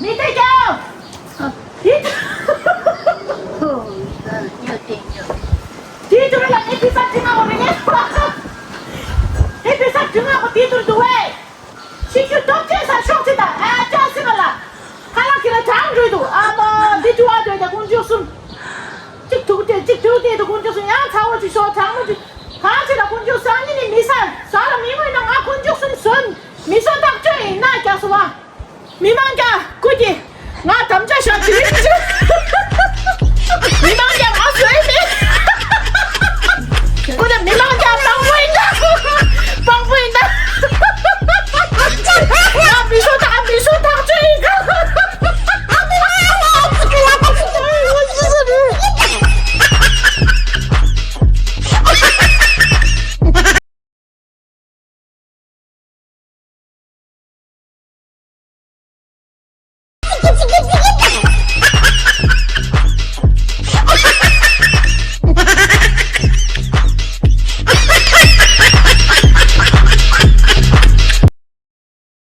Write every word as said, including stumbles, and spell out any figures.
དེ་དེ་ཀྱང་། དེ་དེ་དུ་ལ་ངས་དེ་ས་དེ་མ་འོ་རེ་ངས་དེ་དེ་ས་དེ་མ་འོ་དེ་དུ་འདུག་བས། ཤི་རྒྱུ་སྟོབས་ཆེ་ས་ཤོག་ཅི་ད་ཨ་ཅག་སི་མ་ལ། ཁ་ལག་གི་ལ་གྲང་འགྲོ་འདུག་ཨ་མ་དེ་དུ་བ་དོ་ད་དཀོན་མཆོག་གསུམ། གཅིག་ཐུག་སྟེ་གཅིག་ཐུག་སྟེ་དུ་དཀོན་མཆོག་གསུམ་ཡང་ཚ་བོ་ཅིག་ཤོག་གྲང་མོ་ཅིག་གང་ཅི་ལ་དཀོན་མཆོག་གསུམ་ནི་ནི་མི་ས་ས་ལ་མི་མོ་ཡིན་ན་ང་དཀོན་མཆོག་གསུམ་གསུམ་མི་ཤོག་ཐག་ཆོད་ཡིན་ན་རྒྱ་སུ་བ། མི་མང་རྒྱ་ཀུ་ཀྱི་ང་དམ་བཅའ་བཞག་ཅི་རིགས་ཅི།